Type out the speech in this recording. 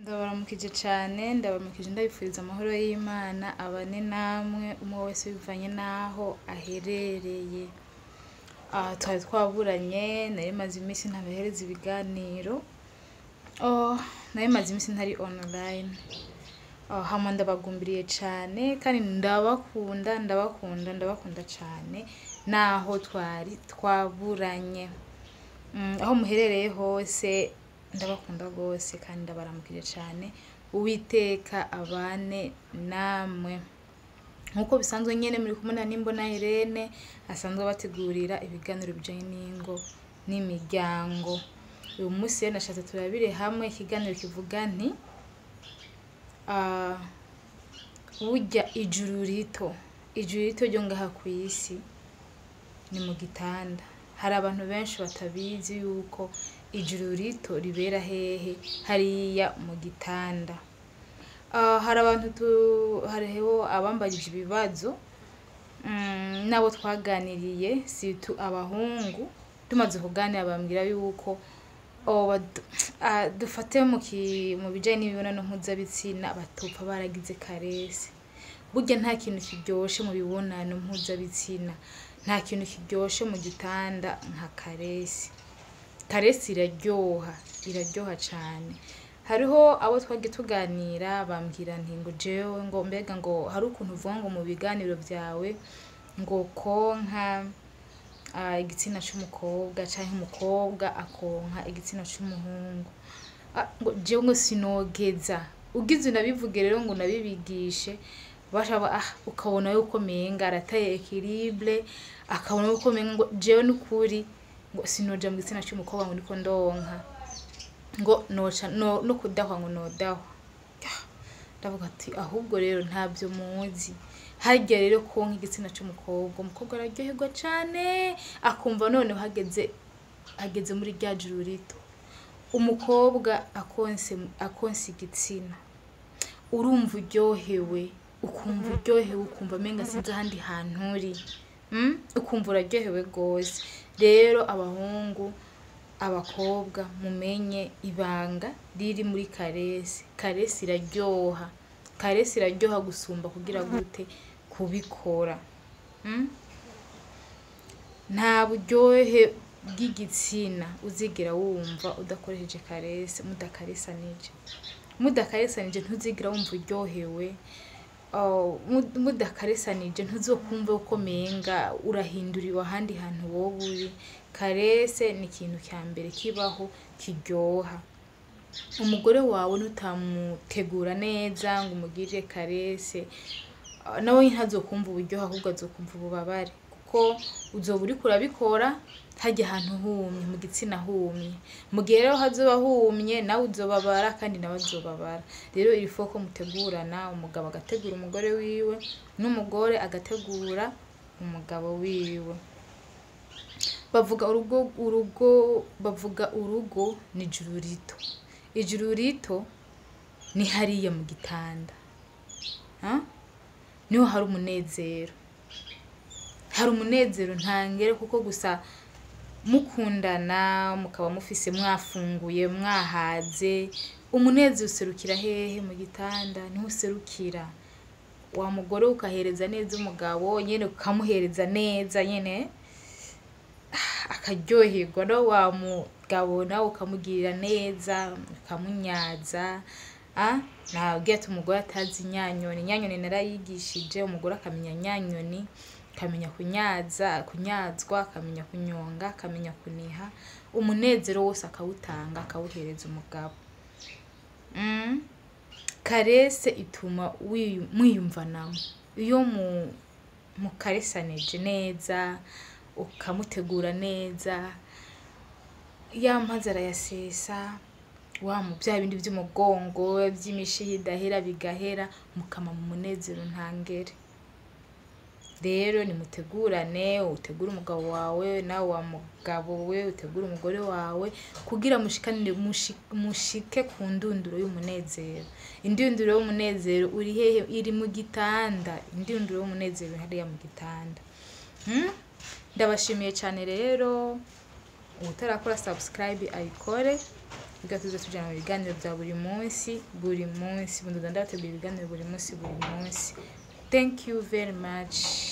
Ndabaramukije cane, ndabaramukije ndabifuriza amahoro y'Imana abane namwe, umwe wese bivanye n'aho aherereye. Aha twari twaburanye, nari maze iminsi ntabahereza ibiganiro, oh, nari maze iminsi ntari online. Oh, hama ndabagumbiriye cane kandi ndabakunda, ndabakunda, ndabakunda cane naho twari twaburanye. Aho muherereye hose ndabakunda gose kandi ndabaramukije cane, Uwiteka abane namwe. Nkuko bisanzwe nyene muri kumwe na Nimbona Irene asanzwe abategurira ibiganiro bijanye n'ingo n'imiryango. Uyu munsi rero nashatse turabire hamwe ikiganiro kivuga nti burya ijuru rito, ijuru rito ryo ngaha kw'isi ni mu gitanda. Hari abantu benshi batabizi yuko ijuru rito ribera hehe? Hariya mu gitanda. Hari abantu hariho abambajije ibibazo, n'abo twaganiriye, surtout abahungu, tumaze kuganira bambwira yuko dufate mu bijanye n'imibonano mpuzabitsina batopfa baragize caresse. Burya nta kintu kiryoshe mu mibonano mpuzabitsina, nta kintu kiryoshe mu gitanda nka caresse. Caresse iraryoha, iraryoha cane. Hariho abo twagiye tuganira bambwira nti ngo jewe ngo mbega ngo hari ukuntu uvuga ngo mu biganiro vyawe ngo konka igitsina c'umukobwa canke umukobwa akonka igitsina c'umuhungu. Ngo jewe ngo sinogeza. Ugize unabivuge rero ngo unabibigishe, ukabona yuko menga arataye équilibre, akabona yuko menga ngo jewe nukuri ngo sinoja mu gitsina c'umukobwa ngo ndiko ndonka, ngo noca no kudahwa ngo nodahwa. Ndavuga ati ahubwo rero ntavyo muzi. Harya rero konka igitsina c'umukobwa, umukobwa araryoherwa cane, akumva noneho hageze muri rya juru rito. Umukobwa akonse igitsina, urumva uryohewe, ukumva uryohewe, ukumva menga sinzi ahandi hantu uri, ukumva uraryohewe gose. Rero abahungu, abakobwa, mumenye ibanga riri muri caresse. Caresse iraryoha, caresse iraryoha gusumba kugira gute kubikora. Nta buryohe bw'igitsina uzigera wumva udakoresheje caresse, mudakaresanije. Mudakaresanije ntuzigera wumva uryohewe, mudakaresanije ntuzokumva uko menga urahinduriwe ahandi hantu woba uri. Caresse ni ikintu ca mbere kibaho kiryoha. Umugore wawe nutamutegura neza ngo umugirire caresse, nawe ntazokumva uburyohe, ahubwo azokumva ububabare, kuko uzoba uriko urabikora harya hantu humye, mu gitsina humye. Mu gihe rero hazoba humye, nawe uzobabara kandi nawe azobabara. Rero il faut ko mutegurana, umugabo agategura umugore wiwe n'umugore agategura umugabo wiwe. Bavuga urugo, urugo, bavuga urugo ni ijuru rito. Ijuru rito ni hariya mu gitanda. Ha? Niho hari umunezero. Hari umunezero ntangere, kuko gusa mukundana mukaba mufise mwafunguye mwahaze, umunezero userukira hehe? Mu gitanda niho userukira. Wa mugore ukahereza neza umugabo nyene, ukamuhereza neza nyene akaryoherwa, no wa mugabo nawe ukamugirira neza, ukamunyaza. Nabwiye ati umugore atazi inyanyoni, inyanyoni narayigishije, umugore akamenya nyanyoni, akamenya kunyaza, kunyazwa, akamenya kunyonga, akamenya kuniha, umunezero wose akawutanga, akawuhereza umugabo. Caresse ituma mwiyumvanamo. Iyo mukaresanije neza, ukamutegura neza, ya mazi arayasesa, wa mu bya bindi vy'umugongo vy'imishiha idahera bigahera, mukama mu munezero ntangere. Rero nimutegurane, utegure umugabo wawe, nawe wa mugabo we utegure umugore wawe, kugira mushike ku ndunduro y'umunezero. Indunduro y'umunezero uri hehe? Iri mu gitanda. Indunduro y'umunezero hariya mu gitanda. Ndabashimiye cyane rero. Utarakora subscribe ayikore. Kugira tuze tujana mu biganiro bya buri munsi buri munsi. Bundoda ndabategura ibiganiro buri munsi buri munsi. Thank you very much.